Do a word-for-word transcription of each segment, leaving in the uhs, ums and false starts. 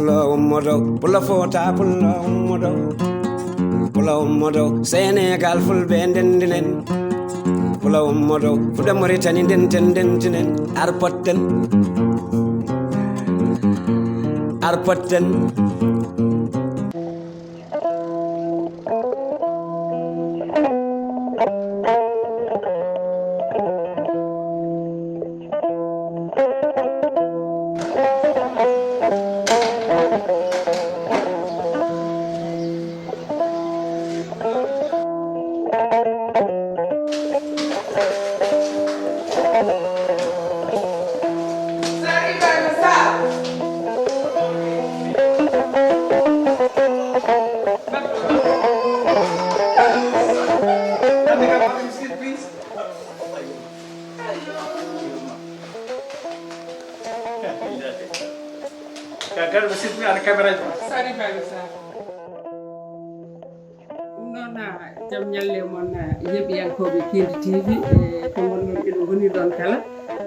Pulo ummodo, pulo fota, pulo ummodo. Pulo ummodo, Senegal fulɓe ndendinen. Pulo ummodo, fuɗa Moritani ndenten ndentinen. Arpotten. Arpotten. Ɗum noon, ah, jam ñalle mon, ah, yeeɓiyankooɓe Kindi T V, e to ngonɗon, eɗo ngoni ɗon kala.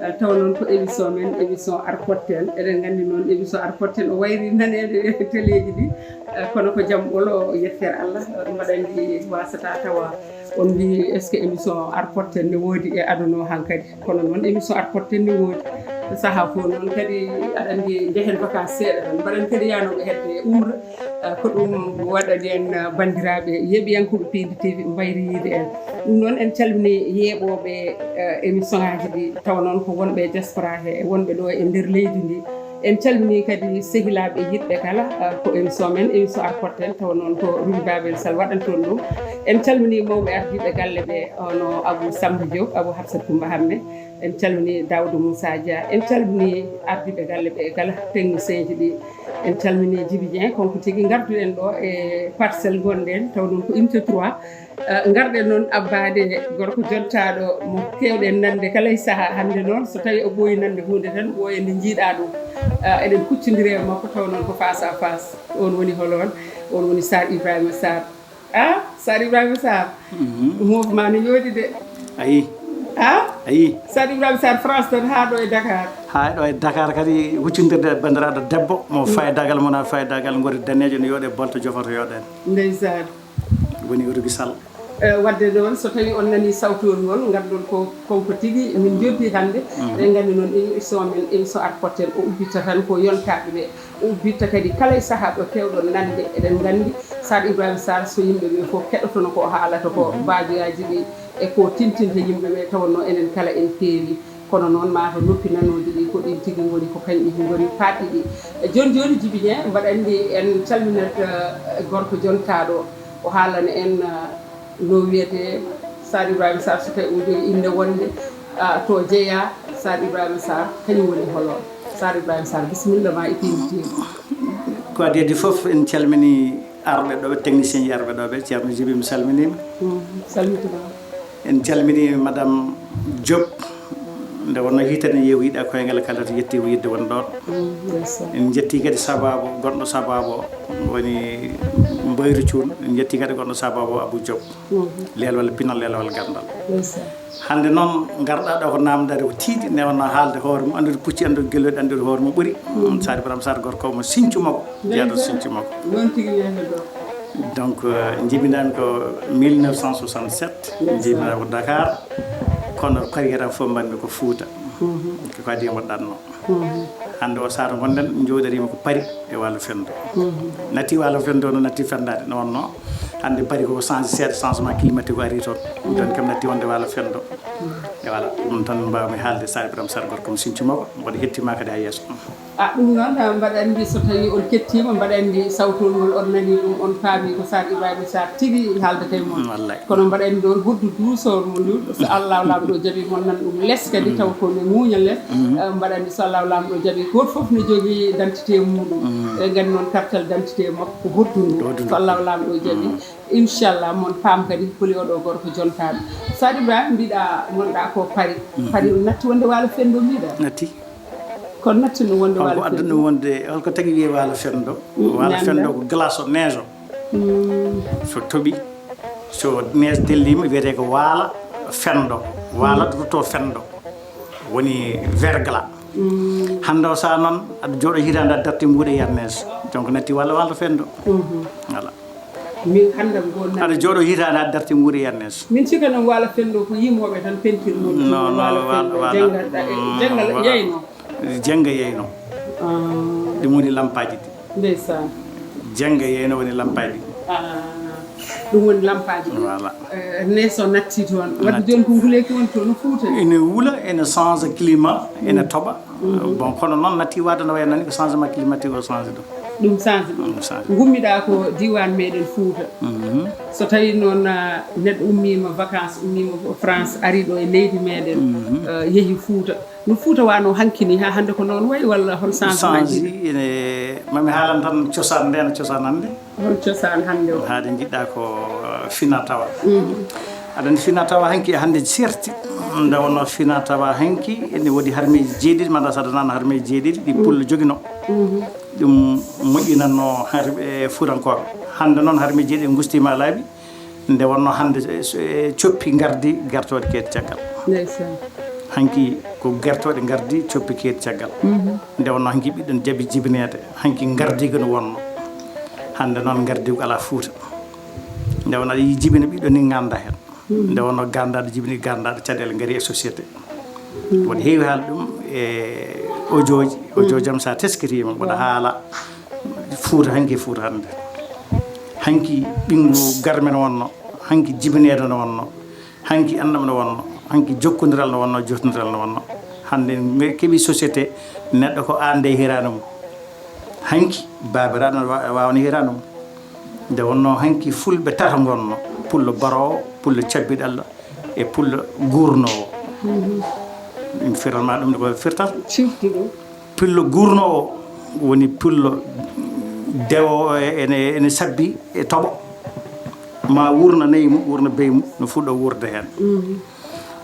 Ah, taw noon ko émission men, émission Arpotten. Eɗen nganndi noon émission Arpotten o wayri naneede teleeji ɗi. Ah, kono ko jam ɓolo, yettere Allah, ɗum mbaɗa anndi wasata tawa on mbi est-ce que émission Arpotten ne woodi e aduna o hankadi. Kono noon émission Arpotten ne woodi. Sahaa fof noon kadi aɗa anndi njehen vacances seeɗa tan. Mbaɗen kadi yaanooɓe hedde umra. Ah, ko ɗum waɗani en, ah, banndiraaɓe yeeɓiyankooɓe Piindi T V mbayri yiide en. Ɗum noon en calmini yeeɓooɓe, ah, émission ngaaji ɗi, tawa noon ko wonɓe e diaspora he, e wonɓe ɗo e nder leydi ndi. En calmini kadi sehilaaɓe yiɗɓe kala, ah, ko émission men, émission Arpotten, tawa noon ko Ruby Babel Sall waɗanton ɗum. En calmini mawɓe ardiiɓe galle ɓe, ono Abou Samba Diop, Abou Hafsat Koumba Hamme. En calmini Daouda Moussa Dia. En calmini ardiiɓe galle ɓe kala, technicien ji ɗi. En calmini Djiby Dieng, kanko tigi ngarduɗen ɗo e Parcelles ngonɗen, taw noon ko unité trois. Eh, ngarɗen noon abbaade gorko jontaaɗo mo keewɗen nande kala e sahaa. Hannde noon, so tawii o ɓooyi nande huunde tan, ɓooya nde njiiɗaa ɗum. Eh, eɗen kuccondiri e makko, taw noon ko face à face. On woni hol on? On woni Sarr Ibrahima Sarr. Ah, Sarr Ibrahima Sarr. Mhm. Mouvement no yooɗi de. Ayi. Ah? Ayi. Sarr Ibrahima Sarr, France tan haa ɗo e Dakar. Haa ɗo e Dakar kadi huccondirde e banndiraaɗo debbo mo faydagal mo na faydagal ngori daneejo no yooɗe bolto jofoto yooɗen. Ndeysaan. Woni Ruby Sall. Eh, wadde noon, so tawii on nanii sawtoru ngol, nganndon ko kanko tigi min njoddi hannde. Mhm. Eɗen nganndi noon émission men, émission Arpotten, o ubbitta tan ko yontaaɓe ɓe. O ubbitta kadi kala e sahaa ɗo keewɗon nande. Eɗen nganndi Sarr Ibrahima Sarr, so yimɓe ɓe fof keɗotono ko o haalata ko, mhm, mbaajooyaaji ɗi e ko tintinta yimɓe ɓe, tawanno enen kala en keewi. Kono noon, maa to noppi nanooji ɗi, ko ɗin tigi ngoni, ko kañƴi ngoni paɗɗi ɗi. E jooni jooni, Djiby Dieng, mbaɗa anndi en calminat, eh, gorko jontaaɗo, o haalana en, eh, no wiyetee Sarr Ibrahima Sarr, so tawii o jogii innde wonde, ah, to jeyaa Sarr Ibrahima Sarr, kañum woni hol on? Sarr Ibrahima Sarr, bisimilla ma e Piindi T V. Ko adii adii fof, en calminii arɓe ɗo ɓe, technicien ji arɓe ɗo ɓe, Ceerno Djiby, mi salminiima. Mm, salmitiima. En calminii Madame Diop, nde wonnoo hiitande yeewu yiɗa koyngal kala to yetti o yiɗde won ɗoon. Mm, ndeysaan. En njettii kadi sabaabu, gonɗo sabaabu o woni Mbayru Cuun, en njettii kadi gonɗo sabaabu o Abou Diop. Mhm. Leelwal pinal, leelwal ganndal. Ndeysaan. Hannde noon, ngarɗaa ɗo ko naamndaade ko tiiɗi, nde wonnoo haalde hoore mum, anndude pucci, anndude gelooɗi, anndude hoore mum ɓuri. Mhm. Sarr Ibrahima Sarr, gorko mo Sinthiou Makko, jeyaaɗo Sinthiou Makko. Noon tigi wiyatnoo ɗo. Donc, eh, njibinaami ko mille neuf cent soixante-sept, ndeysaan, njibinaami ko Dakar, kono carrière am fof mbaɗmi ko Fuuta. Mhm. Ko adii mi waɗɗatnoo. Mhm. Hannde o saatu ngonɗen, njooɗoriima ko Paris e Waalo Fenndo. Mhm. Natti Waalo Fenndo no natti fenndaade, no wonnoo. Hannde Paris ko change seeɗa, changement climatique o ari toon. Mhm. Ɗum tan kam natti wonde Waalo Fenndo. Mhm. E voilà, ɗum tan mbaawmi haalde, Sarr Ibrahima Sarr, gorko mo Sinthiou Makko, mboɗo hettiima kadi haa yeeso. Ah, ɗum noon, ah, mbaɗa anndi so tawii on kettiima, mbaɗa anndi sawtol ngol on nanii ɗum, on paami ko Sarr Ibrahima Sarr tigi haaldata e mon. Mm, wallay. Kono mbaɗa anndi noon, hoddu duusoor mo ndu, so Allah Laamɗo jaɓii, mon nan ɗum les kadi, mm, taw ko ne muuña les. Mm. Eh, mbaɗa anndi so Allah Laamɗo jaɓii, gooto fof ne jogii dentité muuɗum. Mm. Eɗen nganndi noon kartal dentité makko ko hoddu ndu. Hoddu ndu. So Allah Laamɗo jaɓii, mm, inchallah, mon paam kadi holi oɗo gorko jontaaɗo. Sarr Ibrahima, mbiɗa ngonɗaa ko Paris. Mm. Paris, on natti wonde Waalo Fenndo, mbiɗa? Natti. Kono natti ɗum wonde Waalo Fenndo. Holko addi ɗum wonde, holko tagi wiyee Waalo Fenndo? Mm, Waalo Fenndo ko glace o, neige o. Mm. So toɓi, so neige telliima, wiyetee ko Waalo Fenndo. Waalo, mm, to, to Fenndo. Woni verglas. Hannde o saha noon, aɗa jooɗo hitaande, aɗa darti mbuuɗe yarnees. Donc, natti walla walla fenndo. Voilà. Min hannde ngo nan- Aɗa jooɗo hitaande, aɗa darti mbuuɗe yarnees. Min cika noon walla fenndo ko yimooɓe tan pentirnoo. Non, non, walla fenndo. Walla, walla. Janngal, mm, janngal walla. Yeyno. Jannga yeyno. Ah. Ɗum woni lampaaji ɗi. Ndeysaan. Jannga yeyno woni lampaaji ɗi. Ah. Ɗum woni lampaaji ɗi. Voilà. Eh, nees o natti toon. Wadde natti. Jooni ko nguleeki woni toon no Fuuta ni? Ene wula, ene change climat, ene toɓa. Bon, kono noon natti waade no wayno ni ko changement climatique o change ɗum. Ɗum change ɗum. Ɗum change. Ngummiɗaa ko diiwaan meɗen Fuuta. So tawii noon, ah, neɗɗo ummiima vacances, ummiima ko France, ari ɗo e leydi meɗen, ah, yehi Fuuta. No Fuuta wano hanki ni, haa hannde ko noon wayi walla hol changement? Change, ene, mami haalan tan cosaan nde, no cosaan hannde. Hol cosaan hannde o? Haade njiɗɗa ko, uh, fina tawa. Aɗa anndi fina tawa hanki e hannde serti. Nde wonno fina tawa hanki ene woodi harmeeji jeeɗiɗi, manda saɗa nan harmeeji jeeɗiɗi, ɗi pullo jogino. Ɗum moƴƴinanno har-, e Fuutankooɓe. Hannde noon harmeeji jeeɗiɗi ngustiima laabi. Nde wonno hannde e, e coppi ngardi gertooɗe keedi caggal. Ndeysaan. Hanki ko gertooɗe ngardi coppi keedi caggal. Nde wonno hanki ɓiɗɗo ne jaɓi jibineede. Hanki ngardi ko no wonno. Hannde noon ngardi ko alaa Fuuta. Nde wonno aɗa yiyi jibina ɓiɗɗo ni ngannda heen. Nde wonno ganndaɗo jibini ganndaɗo caɗeele ngari e société. Woni heewi haalde ɗum e audioji, audio jam sa teskitiima, mboɗo haala Fuuta hanki e Fuuta hannde. Hanki ɓinngu garme no wonno, hanki jibineede no wonno, hanki anndam no wonno, hanki jokkondiral no wonno, jottondiral no wonno. Hannde nge keɓi société, neɗɗo ko aan nde hiraano mum. Hanki baabiraaɗo no wa-, waawno hiraano mum. Nde wonno hanki fulɓe tato ngonno, pullo baroowo, pullo cabbiɗalla, e pullo guurnoowo. Ɗum firal ma ɗum ko firtal? Siftu ɗum. Pullo guurnoowo woni pullo dewo e-, ene, ene sabbi e toɓo. Ma wuurna nayi mum, wuurna beyi mum, no fuɗɗo wuurde heen.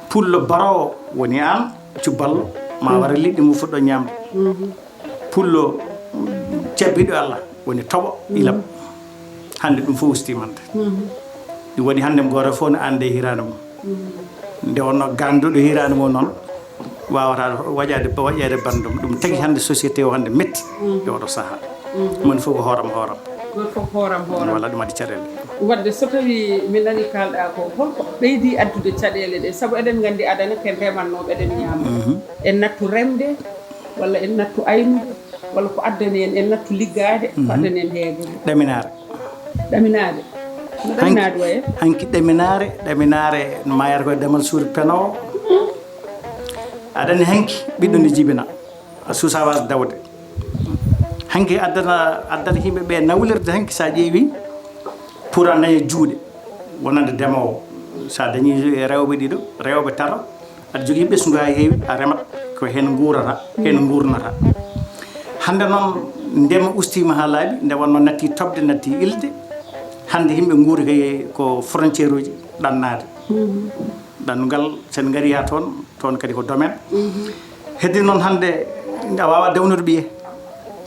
Pullo baroowo woni aan, cubballo, ma wara liɗɗi mum fuɗɗo ñaamde. Pullo cabbiɗo Allah woni toɓo ilam. Hannde ɗum fof ustiima hannde. Ɗum waɗi hannde mo gooto fof no annde hiraano mum. Nde wonno gannduɗo hiraano mum noon, waawata waƴaade, waƴaade banndum. Ɗum tagi hannde société o hannde metti e oɗo sahaa. Moni fof ko hooram hooram. Gooto fof hooram hooram. Walla ɗum addi caɗeele. Wadde so tawii mi nanii kaalɗaa ko, holko ɓeydi addude caɗeele ɗe? Sabu eɗen nganndi adana ko en remannooɓe, eɗen ñaama. En nattu remde, walla en nattu aynude, walla ko addani en, en nattu liggaade, ko addani en heegude. Ɗaminaare. Ɗaminaade. No ɗaminaade waye? Hanki ɗaminaare, ɗaminaare no mayata koye damal suudu penoowo. Aɗa anndi hanki ɓiɗɗo ne jibina. A suusa waas dawde. Hanki addana, addana yimɓe ɓe nawlirde hanki sa ƴeewi pour a naña juuɗe. Wonande demoowo. Sa dañi rewɓe ɗiɗo, rewɓe tato, aɗa jogii ɓesngu haa heewi, a remat ko heen nguurata, heen nguurnata. Hannde noon, ndema ustiima haa laaɓi, nde wonno natti toɓde, natti ilde. Hannde yimɓe nguuri kay ko frontière uji ɗannaade. Ɗannungal, sen ngari haa toon, toon kadi ko domaine. Heddi noon hannde, a waawaa dawnude ɓiye.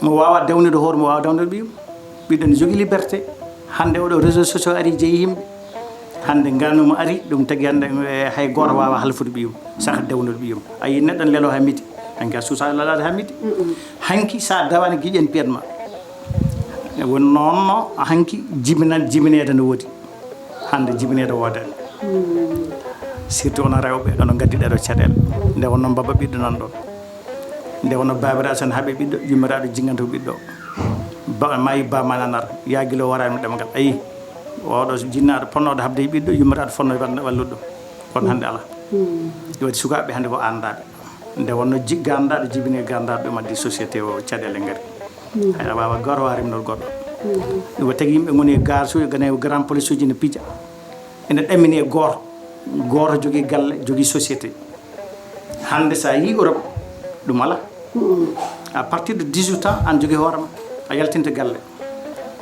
Mo waawaa dawnude hoore, mo waawaa dawnude ɓiyum. Ɓiɗɗo ne jogii liberté. Hannde oɗo réseaux sociaux ari jeyi yimɓe. Hannde nganndu mo ari, ɗum tagi hannde, eh, hay gooto waawaa halfude ɓiyum, saka dawnude ɓiyum. A yii neɗɗo ne leloo haa midi, hanki a suusaa lelaade haa midi. Hanki sa dawaani giƴen piyat ma. E woni noon no hanki jibinal, jibineede no woodi. Hannde jibineede woodaani. Surtout onon rewɓe, onon ngaddi ɗee ɗoo caɗeele. Nde wonno mbabba ɓiɗɗo nan ɗoon. Nde wonno baabiraaɗo sen haɓe ɓiɗɗo, yummiraaɗo jinganta ko ɓiɗɗo. Ba, maayi ba ma nanar, yaa gila waraani ɗemngal. Ayi, oɗo jinnaaɗo fonnooɗo haɓde e ɓiɗɗo, yummiraaɗo fonnoo wallude ɗum. Kono hannde alaa. Ɗum waɗi sukaaɓe hannde ko anndaaɓe. Nde wonno ji-, ganndaaɗo jibini ganndaaɗo ɗum addi société o caɗeele ngari. Hay a waawaa gooto waawaa remnol goɗɗo. Ɗum ko tagi yimɓe ngoni e garage uji, gane e grand place uji ne pija. Ene ɗamini e gooto. Gooto jogii galle, jogii société. Hannde so a yii Europe, ɗum alaa. À partir de dix-huit ans, aan jogii hoore ma, a yaltinte galle.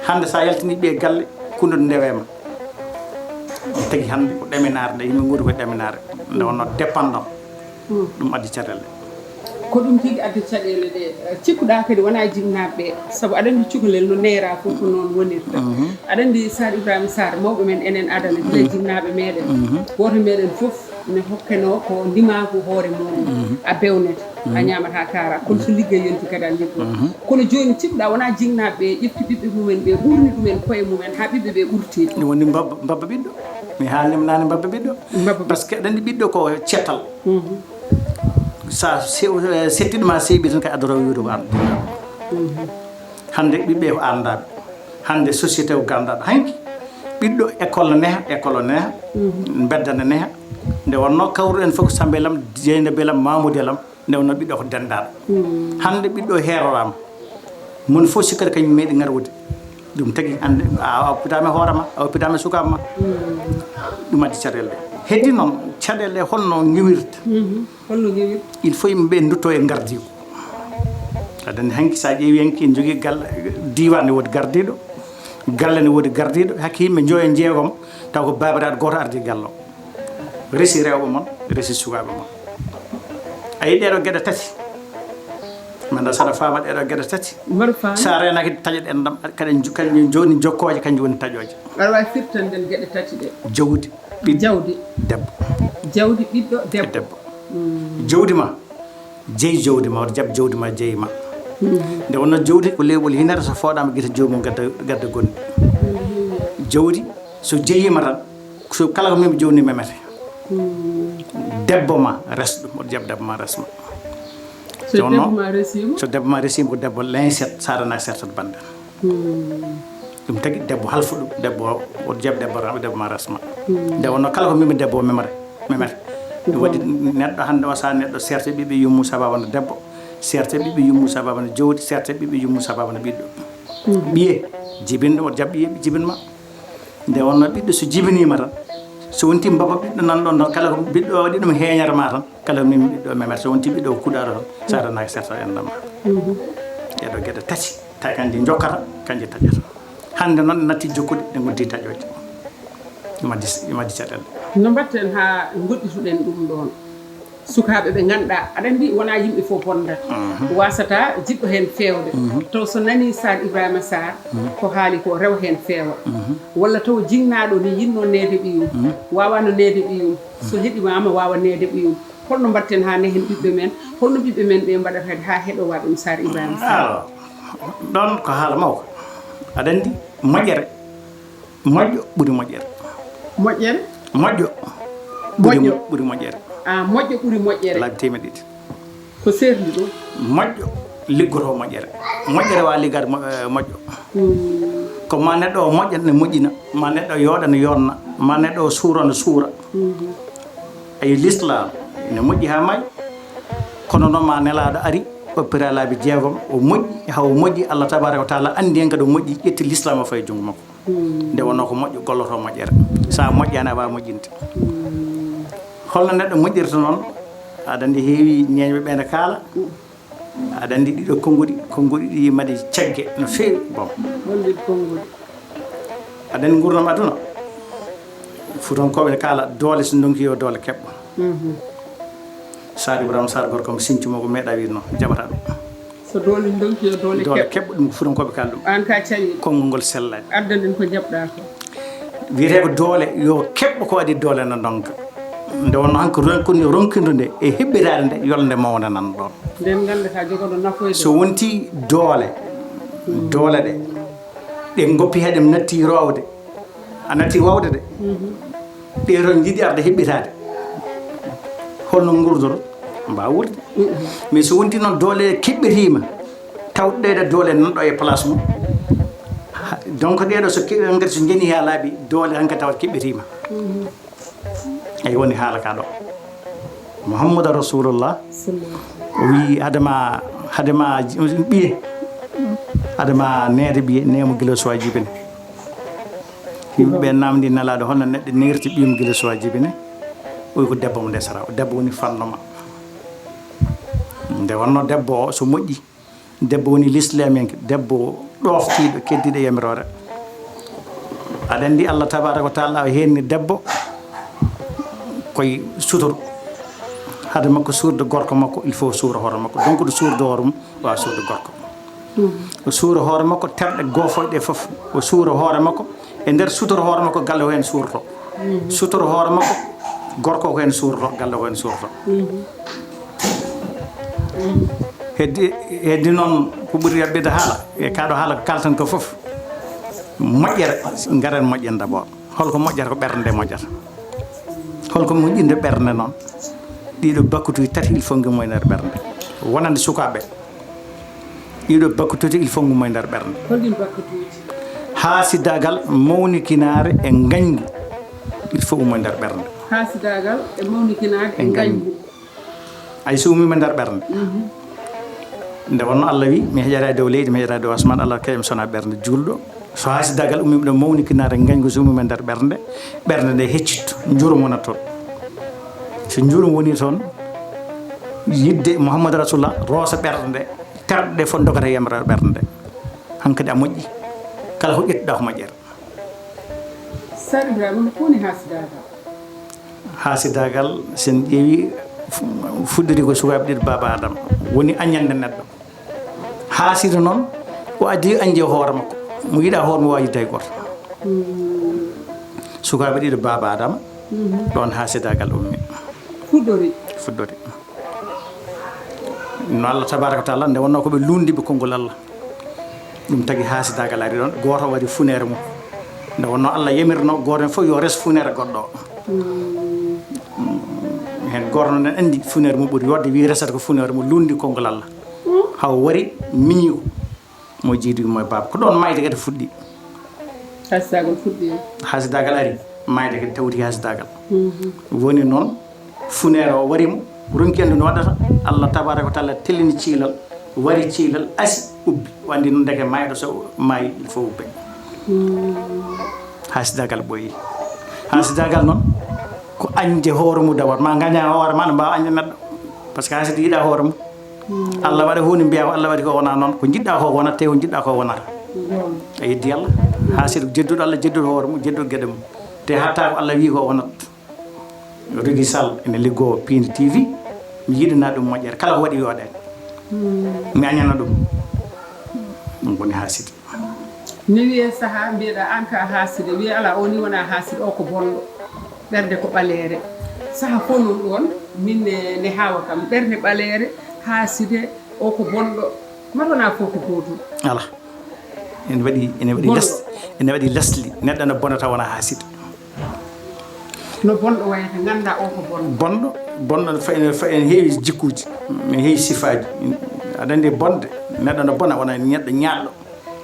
Hannde so a yaltinii ɓiye galle, kunnuɗe ndewee ma. Ɗum tagi hannde ko ɗaminaare, nde yimɓe nguuri ko e ɗaminaare. Nde wonno dépendant. Ɗum addi caɗeele. Ko ɗum tigi addi caɗeele ɗe, eh, cikkuɗaa kadi wonaa jinnaaɓe ɓe. Sabu aɗa anndi cukalel no neeraa fof ko noon wonirta. Aɗa anndi Sar Ibrahima Sar, mawɓe men enen adana, gila jinnaaɓe meɗen. Gooto meɗen fof ne hokkenoo ko ndimaagu hoore mum. A bewnete. A ñaamataa kaara. Kono so liggey yonti kadi a liggo. Kono jooni, cikkuɗaa wonaa jinnaaɓe ɓe ƴefti ɓiɓɓe mumen ɓe, ɓurni ɗumen koye mumen haa ɓiɓɓe ɓe ɓurti. Ɗum woni mbabba, mbabba ɓiɗɗo. Mi haalnima naane mbabba ɓiɗɗo. Mbabba ɓiɗɗo. Parce que aɗa anndi ɓiɗɗo ko cettal. Sa se-, settiɗo ma seeɓi tan kay adoro wiwde ko an. Hannde ɓiɓɓe ko anndaɓe. Hannde société ko ganndaɗo. Hanki ɓiɗɗo école ne neha, école ne neha. Bedda ne neha. Nde wonno kawruɗen fof ko Sambe Lam, Jeynaba Lam, Mamoudou Lam. Nde wonno ɓiɗɗo ko denndaɗo. Hannde ɓiɗɗo heerorama. Moni fof sikkata kañum meeɗi ngarwude. Ɗum tagi hannde a oppitama e hoore ma, a oppitama e sukaaɓe ma. Ɗum addi caɗeele ɗe. Heddi noon, caɗeele ɗe holno ngiwirta? Holno ngiwirta? Il faut yimɓe ɓe ndutto e ngardiigu. Aɗa anndi hanki sa ƴeewi hanki ene jogii galle, diiwaan ne woodi gardiiɗo, galle ne woodi gardiiɗo, hakke yimɓe njoyo jeegom, taw ko baabiraaɗo gooto ardi galle o. Resi rewɓe mon, resi sukaaɓe mon. A yii ɗeɗo geɗe tati. Manda saɗa faama ɗeɗo geɗe tati. Mbaɗa faama. Sa reenaaki taƴoɗe enɗam, kaɗen ju-, kañum jooni jokkooje, kañum woni taƴooje. Aɗa waawi firtande en geɗe tati ɗe? Jawdi, ɓiɗɗo, jawdi, debbo. Jawdi, ɓiɗɗo, debbo. Debbo. Jawdi ma, jeyi jawdi ma, wata jaɓ jawdi ma, jeyi ma. Nde wonno jawdi ko lewɓol hinata so fooɗaama gite joomum gadda, gadda gonɗi. Jawdi so jeyiima tan, so kala ko memi jawdi memete. Debbo ma res ɗum, wata jaɓ debbo ma resma. So debbo ma resiima? So debbo ma resiima ko debbo lenset, sarana sertat bande. Ɗum tagi debbo halfa ɗum, debbo o jaɓ debbo ra-, debbo ma resma. Nde wonno kala ko memi debbo o memre, memete. Ɗum waɗi neɗɗo hannde o sa neɗɗo serte ɓiɓɓe yummu sababa no debbo, serte ɓiɓɓe yummu sababa no jawdi, serte ɓiɓɓe yummu sababa no ɓiɗɗo. Ɓiye jibinɗo o jaɓ ɓiye jibinma. Nde wonno ɓiɗɗo so jibinima tan, so wonti mbaba ɓiɗɗo nan ɗon tan, kala ko ɓiɗɗo o waɗi ɗum heeñere ma tan, kala ko memi ɓiɗɗo o memete, so wonti ɓiɗɗo o kuɗaɗo tan, sa renaki serta enɗam ma. Ɗeɗo geɗe tati. Tawi kanji jokkata, kanji taƴata. Hannde noon natti jokkude, ɗe ngonti taƴooje. Ina addi, ina addi caɗeele. No mbaɗten haa ngoɗɗituɗen ɗum ɗoon? Sukaaɓe ɓe ngannduɗaa, aɗa anndi wonaa yimɓe fof bonnata. Wasata jiɗɗo heen feewde. Taw so nanii Saar Ibrahima Saar, ko haali ko rewa heen feewa. Walla taw jinnaaɗo ne yinnoo neede ɓiyum, waawano neede ɓiyum. So heɗimaama waawa neede ɓiyum. Holno mbaɗten haa nehen ɓiɓɓe men? Holno ɓiɓɓe men ɓe mbaɗata kadi haa heɗowa ɗum Saar Ibrahima Saar? Alors, ɗoon ko haala mawka. Aɗa anndi moƴƴere, moƴƴo ɓuri moƴƴere. Moƴƴere? Moƴƴo ɓuri, moƴƴo ɓuri moƴƴere. Ah, moƴƴo ɓuri moƴƴere. Laabi teemedde ɗiɗi. Ko seerndi ɗum? Moƴƴo liggoto moƴƴere. Moƴƴere wa liggade mo-, eh, moƴƴo. Ko ma neɗɗo o moƴƴa ne moƴƴina, ma neɗɗo o yooɗa ne yooɗna, ma neɗɗo o suura ne suura. Ayi, l'islam ene moƴƴi haa maayi, kono noon ma nelaaɗo ari, oppira laabi jeegom, o moƴƴi, haa o moƴƴi, Allah tabaraka wa taala anndi heen kadi o moƴƴi, ƴetti l'islam o fayi junngo makko. Nde wonnoo ko moƴƴo, golloto moƴƴere. So a moƴƴaani, a waawaa moƴƴinde. Holno neɗɗo moƴƴirta noon? Aɗa anndi heewi ñeeñɓe ɓe ne kaala. Aɗa anndi ɗiɗo konnguɗi, konnguɗi ɗi mbaɗi cagge no feewi. Bon. Holɗi konnguɗi? Aɗa anndi nguurndam aduna. Fuutankooɓe ne kaala doole so ndonki yo doole keɓɓo. Saar Ibrahima Saar gorko mo sinci mo ko meeɗa wiide noon, jaɓata ɗum. So doole ndonki yo doole keɓɓo. Doole keɓɓo, ɗum ko Fuutankooɓe kaala ɗum. Aan ka cañi. Konngol ngol sellaani. Addan en ko jaɓɗa ko. Wiyetee ko doole, yo keɓɓo ko adii doole na ndonka. Nde wonnoo han ko ronkuni-, ronkindo nde e heɓɓitaade nde, yolnde mawnde nan ɗoon. Nden nganndataa jogoɗo nafoyde. So wonti doole, doole ɗe, ɗe ngoppi hee ɗe natti roowde, a natti wawde de. Ɓe toon njiɗi arde heɓɓitaade. Holno nguurdoro? Mbaa wuurde. Mais so wonti noon doole keɓɓitiima, taw ɗeɗo doole nan ɗo e place mum. Ha, donc ɗeɗo so keɓɓi, hankadi so njeni haa laaɓi, doole hankadi tawat keɓɓitiima. Eyi, woni haala ka ɗo. Muhammadu Rasulullah. O wii, hade ma, hade ma j-, ɓiye, hade ma neede ɓiye, neemo gila so a jibine. Yimɓe ɓe namdi Nelaaɗo, holno neɗɗo neerti ɓiyum gila so a jibine? O wi ko debbo mo ndesata. O debbo woni fandoma. Nde wonno debbo o, so moƴƴi, debbo woni lislamiyanke, debbo ɗooftiiɗo, keddiiɗo yamiroore. Aɗa anndi Allah tabaraka wa taala o heenni debbo koye suturu. Hade makko suurde gorko makko, il faut suura hoore makko. Donc ɗo suurde hoore mum, wawa suurde gorko. O suura hoore makko, terɗe goofoy ɗe fof. O suura hoore makko, e nder sutura hoore makko, galle o heen suurto. Sutura hoore makko, gorko ko heen suurto, galle ko heen suurto. Heddi, heddi noon ko ɓuri yaɓɓirde haala, e kaa ɗo haala ko kaalten ko fof. Moƴƴere, ngaren moƴƴere d'abord. Holko moƴƴata? Ko ɓernde moƴƴata. Holko moƴƴinde ɓernde noon? Ɗiɗo bakkutuuji tati, il faut ngimmo e nder ɓernde. Wonande sukaaɓe, ɗiɗo bakkutuuji, il faut ngimmo e nder ɓernde. Holɗin bakkutuuji? Haasidaagal, mawnikinaare e ngañgu, il faut ummo e nder ɓernde. Haasidaagal e mawnikinaare e ngañgu. Ay, so ummiima nder ɓernde. Nde wonno Allah wi, "Mi heƴataa e dow leydi, mi heƴataa e dow asmaan, Allah kadi mi sona ɓernde juulɗo." So haasidaagal ummiima ɗo, mawnikinaare ngañgu so ummiima nder ɓernde, ɓernde nde heccit, njurum wona toon. So njurum woni toon, yidde Muhammad Rasulullah roosa ɓernde, terɗe fof dogata yamra ɓernde. Hankadi a moƴƴi, kala ko ƴettuɗaa ko moƴƴere. Sar Ibrahima, ko woni haasidaagal? Haasidaagal, so en ƴeewi, fu-, fuɗɗori ko sukaaɓe ɗiɗo baaba Adama. Woni añande neɗɗo. Haasido noon, o addi añde hoore makko. Mo yiɗaa hoore mo waawi yidde hay gooto. Sukaaɓe ɗiɗo baaba Adama, ɗoon haasidaagal ummi. Fuɗɗori. Fuɗɗori. No Allah tabaaraka wa taala, nde wonnoo ko ɓe luundiiɓe konngol Allah. Ɗum tagi haasidaagal ari ɗoon, gooto waɗi funeere mum. Nde wonnoo Allah yamirno gooto heen fof yo res funeere goɗɗo o. Heen gooto noon en anndi funeere mum ɓuri yooɗde, wii resata ko funeere mum, luundi konngol Allah. Haw wari miñi ko mo jiidi mo e baaba. Ko ɗoon maayde kadi fuɗɗi. Haasidaagal fuɗɗi. Haasidaagal ari, maayde kadi tawti haasidaagal. Woni noon, funeere o wari mo, ronki anndude no waɗata. Allah tabaaraka wa taala tellini ciilal, wari ciilal, asi, ubbi. O anndi noon ndeke maayɗo so maayi, il faut ubbe. Haasidaagal ɓooyi. Haasidaagal noon, ko añde hoore mum dawat. Ma ngaña hoore ma, no mbaawa añde neɗɗo. Par ce que haasidi yiɗaa hoore mum. Allah waɗa huunde mbiyaa ko Allah waɗi ko wonaa noon. Ko njiɗɗaa ko wonat, te ko njiɗɗaa ko wonata. A yeddi Allah. Haasido jedduɗo Allah, jedduɗo hoore mum, jedduɗo geɗe mum. Te hatta ko Allah wii ko wonat. Rougui Sall ene liggoo Pindi T V. Mi yiɗana ɗum moƴƴere. Kala ko waɗi yooɗe. Mi añana ɗum. Ɗum woni haasidi. Mi wiye saha mbiyeɗa an ka haaside. Wiye ala o ni wona haaside, o ko bonɗo. Ɓernde ko ɓaleere. Saha fof noon ɗoon, min ne, ne haawa kam. Ɓernde ɓaleere, haaside, o ko bonɗo. Mbaɗ wona fof ko gootum. Ala. Ene waɗi, ene waɗi les-, ene waɗi lesli. Neɗɗo no bonata wona haaside. No bonɗo wayata, ngannda o ko bonɗo. Bonɗo, bonɗo no fayi, no fayi, ene heewi jikkuuji, ene heewi sifaaji. Aɗa anndi bonde, neɗɗo no bona, wona neɗɗo ñaaɗɗo.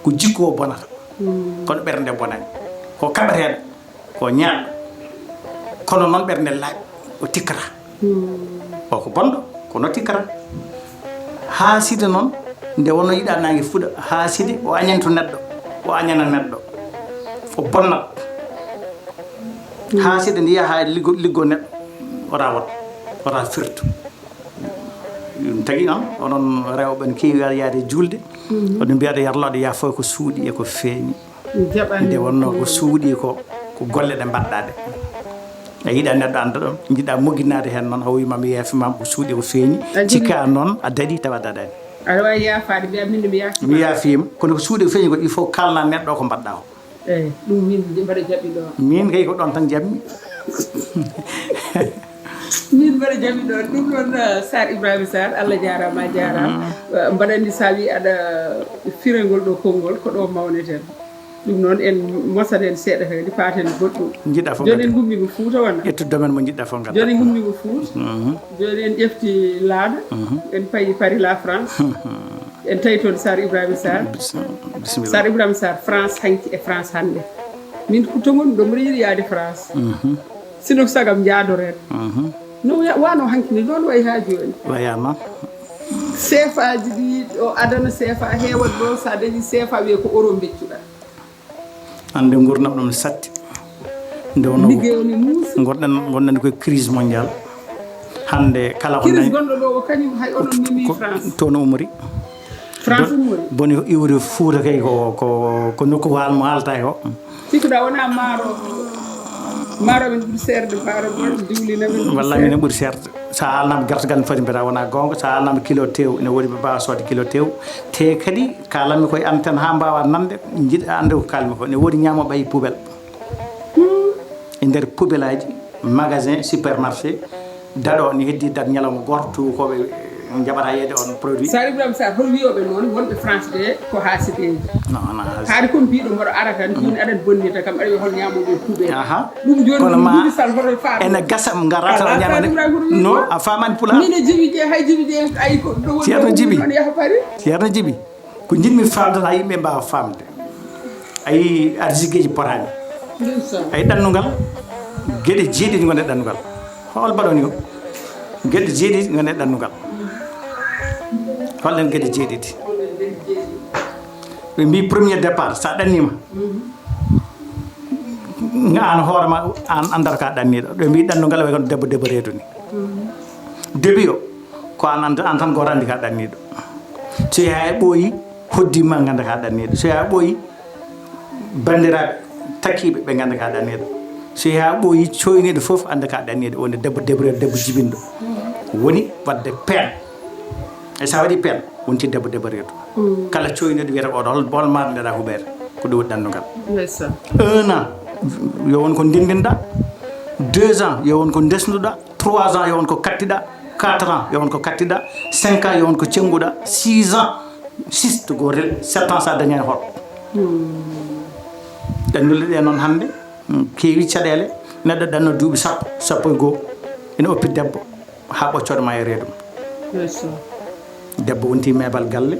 Ko jikku o bonata. Kono ɓernde bonani. Ko kaɓeteeɗo, ko ñaaɗɗo. Kono noon ɓernde laaɓi, o tikkata. O ko bonɗo, kono tikkata. Haaside noon, nde wonno yiɗa naange fuɗa, haaside o añanto neɗɗo, o añana neɗɗo, o bonnat. Haaside nde yaha haa liggo, liggo neɗɗo, wota wot, wota firtu. Ɗum tagi noon, onon rewɓe ne keewi yaade juulde. Oɗon mbiya ɗo yarlooɗo yaha fof ko suuɗi e ko feeñi. Nde wonno ko suuɗi ko, ko golle ɗe mbaɗɗa ɗe. A yiɗa neɗɗo annda ɗum, jiɗɗa mogginaade heen noon, o wiima mi yeefa ma ko suuɗi ko feeñi. Cikka noon a daɗi tawa daɗani. Aɗa waawi yaafaade, mbiya min mi yaafiima. Mi yaafiima, kono ko suuɗi ko feeñi ko il faut kaalna neɗɗo ko mbaɗɗa o. Eyi, ɗum min mbaɗa jaɓi ɗo. Min kay ko ɗon tan jaɓmi. Min mbaɗa jaɓi ɗon. Ɗum noon, eh, Sar Ibrahima Sar, Allah jaaraama, a jaaraama. Eh, mbaɗa anndi so a wii aɗa firangol ɗo konngol, ko ɗo mawneten. Ɗum noon en mosan en seeɗa kadi paaten goɗɗum. Njiɗɗa fof. Jooni en ngummiima Fuuta wona? Ƴettu domaine mo njiɗɗa fof ngadda. Jooni en ngummiima Fuuta. Jooni en ƴefti laaɗo. En payi Paris la France. En tawi toon Sar Ibrahima Sar. Bisimilla. Sar Ibrahima Sar, France hanki e France hannde. Min ko toon ɗo mbiɗa yiɗi yaade France. Sino ko sagam njaadoren. No ya-, wano hanki ni noon wayi haa jooni. Waya noon. Seefaaji ɗi o adana seefa heewat ɗo, so a dañi seefa wiye ko euro mbeccuɗa. Hannde nguurndam ɗam satti. Nde wonno liggey o ne muusi. Ngonɗen, ngonɗen koye crise mondiale. Hannde kala ko crise nani gonɗo ɗo o kañum hay onon memi ko France. Toon o umori. France ummori. Boni iwri Fuuta kay ko, ko, ko nokku ko haalmo haalta e o. Sikkuɗa wona maaro. Maaro men ɓuri seerde, maaro mon diwlina men ɓuri. Wallaahi seerde. Minen ɓuri seerde. So a haalnaama gertogal ne foti mbiyata wona goonga. So a haalnaama kilo tew, ene woodi ɓe mbaawa soodde kilo tew. Te kadi kaalanmi koye antenne haa mbaawa nande, njiɗa annde ko kaalmi ko. Ne woodi ñaamooɓe e poubelle. E nder poubelle aji, magasin, supermarché, daɗo ne heddi daɗ ñalawma gooto, tuubakooɓe Jaɓata yeeyde on produit. Sar Ibrahima Sar, hol wiyooɓe noon wonɓe France ɓe ko haasideeji? Non, non. Haade kon mbiɗo mboɗo ara tan, jooni aɗa bonnita kam, aɗa wiya hol ñaamooɓe kuuɓe. Aha. Ɗum jooni kono ma ene gasa ngarata o ñaamani. No a faamani pulaar. Mine jibi je hay jibi je ay ko ɗo woni. Ceerno jibi. Ceerno jibi. Ko njiɗmi faamde tan, yimɓe mbaawa faamde. A yii arsigeeji potaani. A yii ɗannungal, geɗe jeeɗiɗi ngonɗe ɗannungal. Hol mbaɗoni o? Geɗe jeeɗiɗi ngonɗe ɗannungal. Holɗen geɗe jeeɗiɗi? Ɓe mbii premier départ, so a ɗanniima, aan hoore ma, aan anndata ka ɗanniiɗo. Ɓe mbii ɗannungal wayi kono debbo debbo reedu ni. Debi o, ko aan anndata, aan tan gooto anndi ka ɗanniiɗo. So yaha e ɓooyi, hoddi ma ngannda ka ɗanniiɗo. So yaha ɓooyi, banndiraaɓe takkiiɓe ɓe ngannda ka ɗanniiɗo. So yaha ɓooyi, cooyniiɗo fof annda ka ɗanniiɗo. Woni debbo debrel, debbo jibinɗo. Woni waɗde peen. E so a waɗi peen, wonti debbo debbo reedu. Kala cooyniiɗo wiyata oɗo hol, hol maaro ndeɗa huɓeere. Ko ɗum woni ɗannungal. Un an, yo won ko ndendinɗa. Deux ans, yo won ko ndesnuɗa. Trois ans, yo won ko kattiɗa. Quatre ans, yo won ko kattiɗa. Cinq ans, yo won ko cennguɗa. Six ans, six to gootel. Sept ans, so a dañaani hol. Ɗannuɗe ɗe noon hannde, mm, keewi caɗeele. Neɗɗo ɗanno duuɓi sappo, sappo e goo. Ina oppi debbo, haa ɓoccooɗo ma e reedu mum. Debbo wonti meebal galle,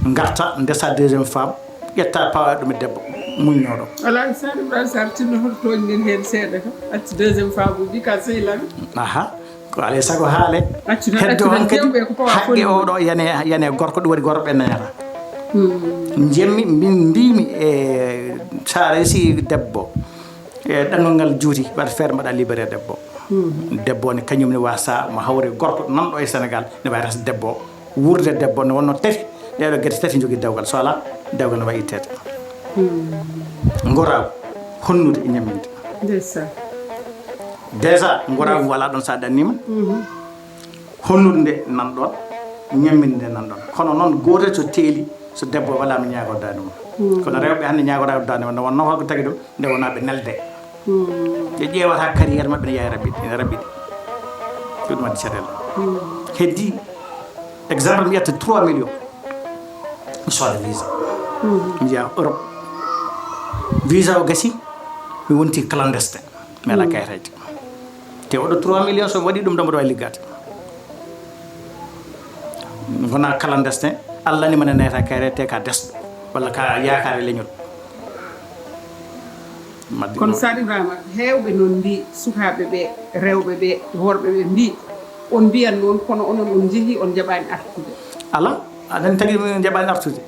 ngarta, ndesa deuxième femme, ƴetta, pawa ɗum e debbo, muññooɗo. Alaa, Sar Ibrahima Sar, tinno hoto tooñɗen heen seeɗa kam. Accu deuxième femme o, mbi ka sehil am. Aha, ko alaa e sago haale. Accu tan, heddo accu tan, hankadi jewɓe ko pawa haqqe fonni. Oɗo yane, yane gorko, ɗum waɗi gorko ɓe nayata. Njemmi, mbin, mbimi e, so a resi debbo, e ɗanngal ngal juuti, waɗa feere mbaɗa libéré debbo. Debbo ne, kañum ne wasa mo hawre gorko nanɗo e Sénégal, ne wawi resa debbo, wuurde debbo, ne wonno tati, ɗeɗo geɗe tati jogii dewgal, so alaa, dewgal ne wawi itteede. Ngoraagu, honnude e ñamminde. Ndeysaan. Déjà, ngoraagu wala ɗon so a ɗanniima. Honnude nde nan ɗon, ñamminde nde nan ɗon. Kono noon, gootel so teeli, so debbo walaama ñaagodaani mum. Kono rewɓe hannde ñaagodaani mum, nde wonnoo ko tagi ɗum, nde wonaa ɓe nelde. Ɓe ƴeewata carrière maɓɓe ne yaha raɓɓiɗi, ene raɓɓiɗi. Ko ɗum addi caɗeele. Heddi exemple, mi ƴetta trois millions. Mi sooda visa. Mi jeyaa Europe. Visa o gasi, mi wonti clandestin. Mi alaa kayitaaji. Te oɗo trois millions, so mi waɗi ɗum ɗo, mboɗo wawi liggaade. Wona clandestin, Allah ni mane nayata kayre te ka desɗo, walla ka yaakaare leñol. Maddi kono noon. Sar Ibrahima, heewɓe noon mbii, sukaaɓe ɓe, rewɓe ɓe, worɓe ɓe mbii, on mbiyan noon, kono onon on njehii, on njaɓaani artude. Alaa, aɗen tagi ɗum, en njaɓaani artude.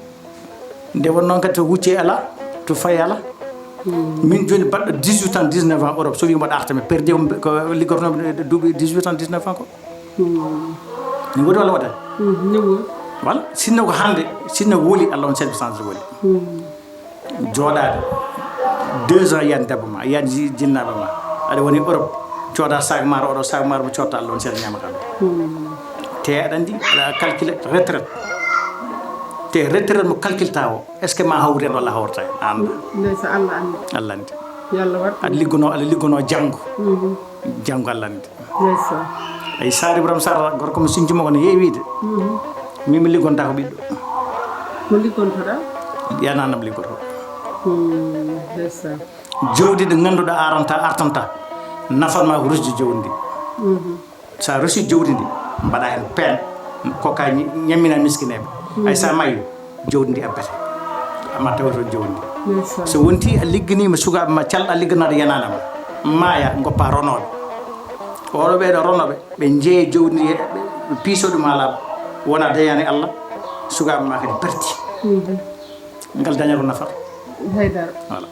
Nde won noon kadi to wucce alaa, to fayi alaa. Min jooni baɗɗo dix-huit ans, dix-neuf ans Europe, so wii mboɗo arta, mi perde ko liggotonoomi duuɓi dix-huit ans, dix-neuf ans ko. Ne woodi walla woodani? Walla, sinno ko hannde, sinno woli, Allah on service woli. Jooɗaade deux ans, yiyan debbo ma, yiyan ji-, jinnaaɓe ma. Aɗa woni Europe, cooda sac maaro, oɗo sac maaro mo cotta, Allah on seeɗa ñaamata ɗum. Te aɗa anndi, aɗa calcule retraite. Te retraite mo calculta o, est-ce que ma hawri heen walla hawrata heen? A annda. Ndeysa, Allah anndi. Allah anndi. Yo Allah waɗ ɗum. Aɗa liggonoo, aɗa liggonoo janngo. Janngo Allah anndi. Ndeysa. Eyi, Sar Ibrahima Sar, gorko mo sinjimo ko no heewi de. Min mi liggonta ko ɓiɗɗo. Mo liggontoɗa? Yananam liggoto. Ndeysa. Jawdi ndi ngannduɗaa aranta, artanta, nafan ma ko rusde jawdi ndi. So a rusi jawdi ndi, mbaɗa heen peen, kokka ñi-, ñammina miskineeɓe. Hay so a mayi, jawdi ndi abbete. Amma tawa toon jawdi ndi. Ndeysa. So wonti a ligganiima sukaaɓe ma, calɗa ligganaaɗo yanaanama, maaya, ngoppa ronooɓe. Oɗo ɓeeɗo ronooɓe, ɓe njeeya jawdi ndi, ɓe, ɓe piiso ɗum haa laaɓa. Wona dañaani Allah, sukaaɓe ma kadi perti. Ngal daña ko nafata. Haydara. Voilà.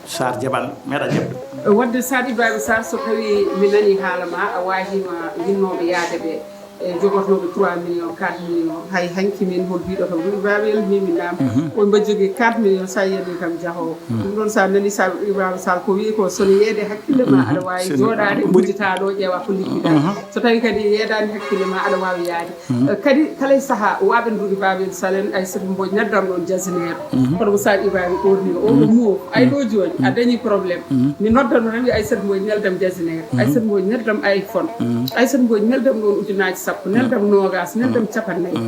Sar jaɓan, meeɗa jaɓde. Wadde Sar Ibrahima Sar, so tawi mi nani haala ma, a waajima yinnooɓe yaade ɓe, e jogotnooɓe trois millions, quatre millions, hay hanki min hol biɗo kam ɗum Ibrahima, min mi naam, on mba jogii quatre millions, sa yiyani kam jahoowo. Ɗum ɗon sa nani Sar Ibrahima Sar ko wi ko, so ne yeede hakkille ma, aɗa waawi jooɗaade, uddita ɗo, ƴeewa ko liggiɗa. So tawi kadi yeedaani hakkille ma, aɗa waawi yaade. Eh, kadi kala e sahaa, waaɓe ndugi Babel Salen, Aysatu Mbodj, neddam ɗon jasineer. Kono ko Sar Ibrahima ɓorni o, o, o moof. Ay ɗo jooni, a dañi problème. Mi noddano tan wi Aysatu Mbodj, neldam jasineer. Aysatu Mbodj, neldam iPhone. Aysatu Mbodj, neldam ɗon ujunaaji Sappo, neldam noogaas, neldam capannayyi.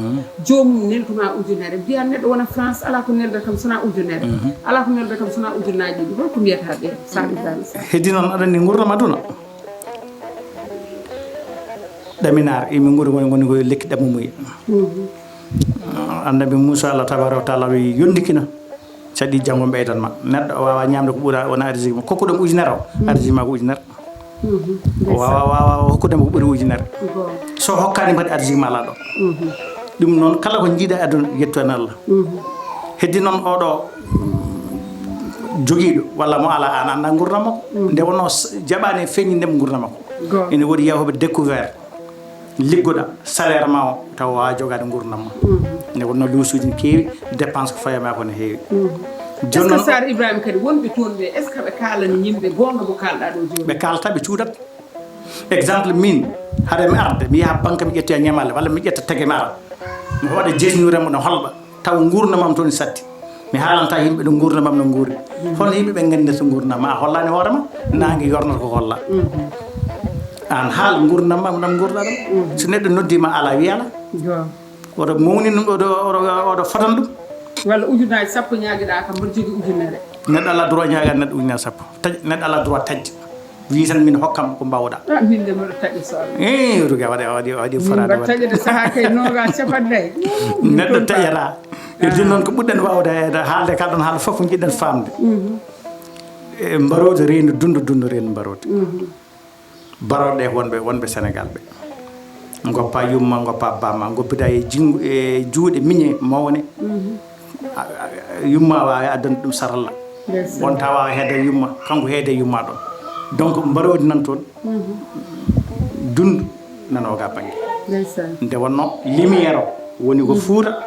Joomum neldu ma ujunere. Mbiya neɗɗo wona France, alaa ko neldata kam so wonaa ujunere. Alaa ko neldata kam so wonaa ujunnaaji ɗiɗi. Holko mbiyata ɓe, Sar Ibrahima Sar? Heddi noon, aɗa anndi nguurndam aduna. Ɗaminaar, yimɓe nguuri woni, woni ko lekki ɗamumuye. Annabi Muusa, Allah tabaaraka wa taala wi yondikina. Caɗi janngo ɓeydan ma. Neɗɗo o waawa ñaamde ko ɓura wona arsiki ma. Kokkuɗo mo ujunere o, arsiki ma ko ujunere. O waawa, waawa hokkude mo ko ɓuri ujunere. So hokkaani mbaɗi arsiki ma alaa ɗo. Ɗum noon, kala ko njiiɗa aduna, yettu en Allah. Heddi noon oɗo jogiiɗo, walla mo alaa, aan annda nguurndam makko. Nde wonno s-, jaɓaani feeñinde mo nguurndam makko. Ene woodi yahooɓe découvert. Liggoɗa, salaire ma o, tawa waawa jogaade nguurndam ma. Nde wonno luusuuji ne keewi, dépense ko fayo ma ko ne heewi. Est-ce que noon Sar Ibrahima kadi wonɓe toon ɓe, est-ce que ɓe kaalani yimɓe goonga mo kaalɗa ɗo jooni? Ɓe kaalta, ɓe cuudat. Exemple, min, hade mi arde, mi yaha banque, mi ƴetta ñamaale, walla mi ƴetta tege mi ara. Mi hoɗa jesnure mo no holɓa. Taw nguurndam am toon satti. Mi haalanta yimɓe ɗo nguurndam am no nguuri. Hono yimɓe ɓe nganndirta nguurndam ma? A hollaani hoore ma, naange yornata ko holla. Aan haal nguurndam ma, no nguurɗa ɗum. So neɗɗo noddi ma alaa, wiya alaa. Oɗo mawni ɗum, oɗo, oɗo, oɗo fadana ɗum. Walla ujunnaaji sappo ñaagiɗa kam, mboɗo jogii ujunere. Neɗɗo alaa droit ñaaga neɗɗo ujunere sappo. Taƴ-, neɗɗo alaa droit taƴde. Wi tan min hokkam ko mbawɗa. Ah, min de mboɗo taƴa so Allah. Eh, ruga waɗi, waɗi, waɗi min foraade mbaɗa waɗde. Taƴude sahaa kay noogaas, capannayyi. Neɗɗo taƴata. E ɗum noon ko ɓurɗen waawde e haalde, kala ɗon haala fof ko njiɗɗen faamde. E mbaroodo reeni dunndo, dunndo reeni mbaroodo. Barooɗe wonɓe, wonɓe Senegaal ɓe. Ngoppa yumma, ngoppa bamma, ngoppita e jingu-, e juuɗe miñe mawne. A, a, a, yumma waawi addande ɗum saralla. Ndeysaan. Wonta waawi heede yumma, kanko heede yumma ɗon. Donc, mbaroodi nan toon, dundu nan oga bannge. Ndeysaan. Nde wonno, lumière o woni ko Fuuta.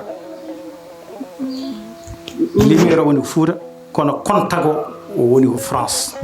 Lumière o woni ko Fuuta, kono kontago o woni ko France.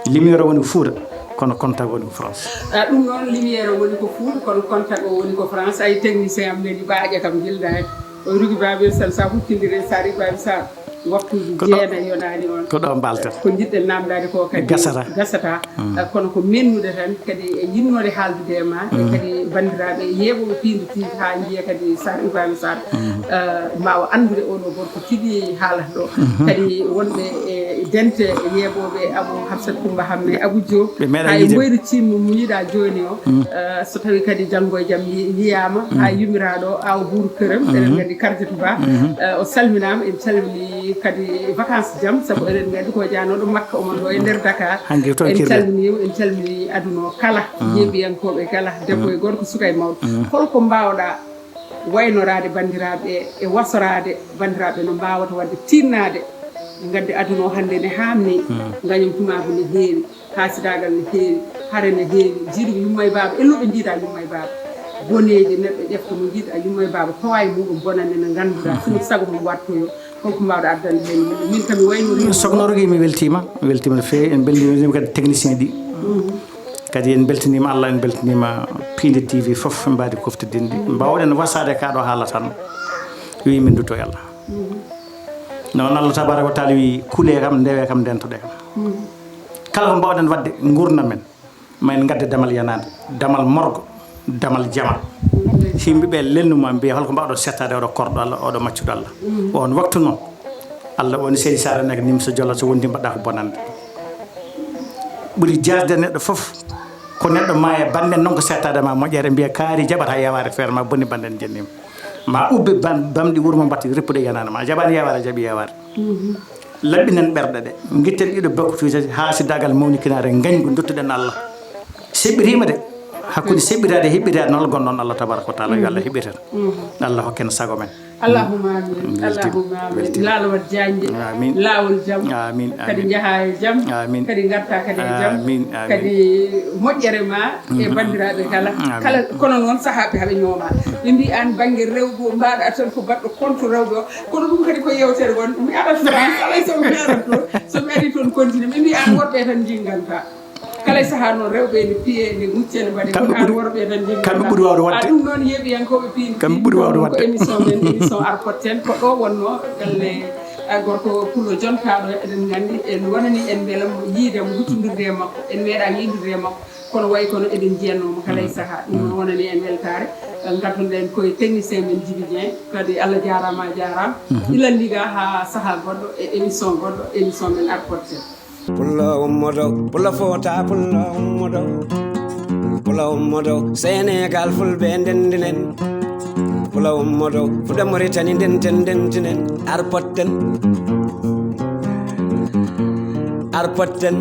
Lumière o woni ko Fuuta, kono kontago woni ko France. A, ɗum noon, lumière o woni ko Fuuta, kono kontago woni ko France. Ay, technicien am neli baaƴe kam gildaani. O rugi Babel Sall, sa huccindiri e Sar Ibrahima Sall, waktuuji jeenayi yonaani on. Ko ɗo mbalten. Ko njiɗɗen namdaade ko kadi gasata. Gasata. Eh, kono ko mennude tan, kadi e yinnoode haaldude e ma, e kadi banndiraaɓe yeeɓooɓe piindi T V haa njiya kadi Sar Ibrahima Sar, eh, mbaawa anndude oo ɗoo gorko tigi haalata ɗo. Kadi wonɓe e dente yeeɓooɓe Abou Hafsat Coumba Hamme, Abou Diop, ɓe meeɗa haa e yiide. Mboyri Cimmu mo yiɗa jooni o, eh, so tawi kadi janngo e jam yi-, yiyaama, haa yummiraaɗo o, aawo buuru këram, eɗen nganndi Kardiatou Ba, eh, o salminaama, en calmini kadi vacances jam, sabu eɗen nganndi ko jaanooɗo Makka, omo ɗo e nder Dakar. Hanki toon en kirɗen. Calminiima, en calmini aduna o kala, yeeɓiyankooɓe kala, debbo e gorko, suka e mawɗo. Holko mbaawɗa waynoraade banndiraaɓe e wasoraade banndiraaɓe no mbaawata waɗde tiinnaade? Ngadde aduna o hannde ne haamni, ngañum tumaagu ne heewi, haasidaagal ne heewi, hare ne heewi, jiidugu yumma e baaba, e luɓe njiida yumma e baaba. Boneeji neɗɗo ƴefta mo njiida yumma e baaba, fawa e muɗum bonande ne ngannduɗaa, sino sago mum wattoyo. Holko mbaawɗa addande heen? Min kam mi wayno. Sokhna Rogué, mi weltiima, mi weltiima no feewi, en mbeltiima kadi technicien ɗi. Kadi en mbeltiniima Allah, en mbeltiniima Piinde T V fof, mbaadi koftidinɗi. Mbaawɗen wasaade ka ɗo haalata no. Wi min ndutto e Allah. Noon Allah tabaraka wa taala wi, kulee kam, ndewee kam, ndentoɗee kam. Kala ko mbaawɗen waɗde nguurndam men, ma en ngadde damal yanaande, damal morgo, damal jama. Yimɓe ɓe lelnuma mbiya, "Holko mbaawɗo settaade oɗo korɗo Allah, oɗo maccuɗo Allah?" On waktu noon, Allah woni seedi sara nek nim so jola so wondi mbaɗa ko bonande. Ɓuri jasde neɗɗo fof ko neɗɗo maaya bande noon ko settaade ma moƴƴere mbiya kaari jaɓata yawaare feere ma bonni bande ne jennima. Ma ubbe bam-, bamɗi wuro mo mbatti rippude yanaande ma. A jaɓaani yawaare, a jaɓi yawaare. Laɓɓinen ɓerɗe ɗe. Ngitten ɗiɗo bakkutuuje, haasidaagal, mawnikinaare, ngañgu, nduttuɗen Allah. Seɓɓiriima de. Hakkunde seɓɓiraade e heɓɓiraade noon, gonnoon Allah tabaraka wa taala, yo Allah heɓɓitan. Allah hokken sago men. Allahumma amin. Weltima. Allahumma amin. Weltima. Laalo wat jañde. Amin. Laawol jam. Amin, amin. Kadi njaha e jam. Amin. Kadi ngarta kadi e jam. Amin, amin. Kadi moƴƴere ma e banndiraaɓe kala. Amin. Kala, kono noon sahaaɓe haɓe ñooma. Ɓe mbi aan bannge rewɓe o mbaɗa tan ko baɗɗo contre rewɓe o. Kono ɗum kadi ko yewtere won. Mi arat France, alay so mi arat ɗo. So mi ari toon continue. Ɓe mbi aan worɓe tan njinganta. Kala e sahaa noon, rewɓe ene piye, ene ngucce, ene mbaɗe. Kamɓe ko ɓuri, worɓe tan njogii kamɓe ɓuri waawde waɗde. A, ɗum noon, yeeɓiyankooɓe piindi. Kamɓe ɓuri waawde waɗde. Ko émission men, émission Arpoten. Ko ɗo wonnoo, galle A gorko pullo jonkaaɗo, eɗen nganndi, en wonani en mbela mo yiide mo, huccondirde e makko, en meeɗaani yiidude e makko, kono wayi kono eɗen njiyannoo mo kala e sahaa. Ɗum noon wonani en weltaare. Ngadduɗen ko e technicien men Djiby Dieng, kadi Allah jaaraama, a jaaraama. Ilan ndiga haa sahaa goɗɗo e émission goɗɗo, émission men Arpotten. Pullo ummoto, pullo fota, pullo ummoto. Pullo ummoto, Senegal fulɓe ndendinen. Pullo ummoto, fuɗa Mauritanie ndenten, ndentinen. Arpotten. Arpotten.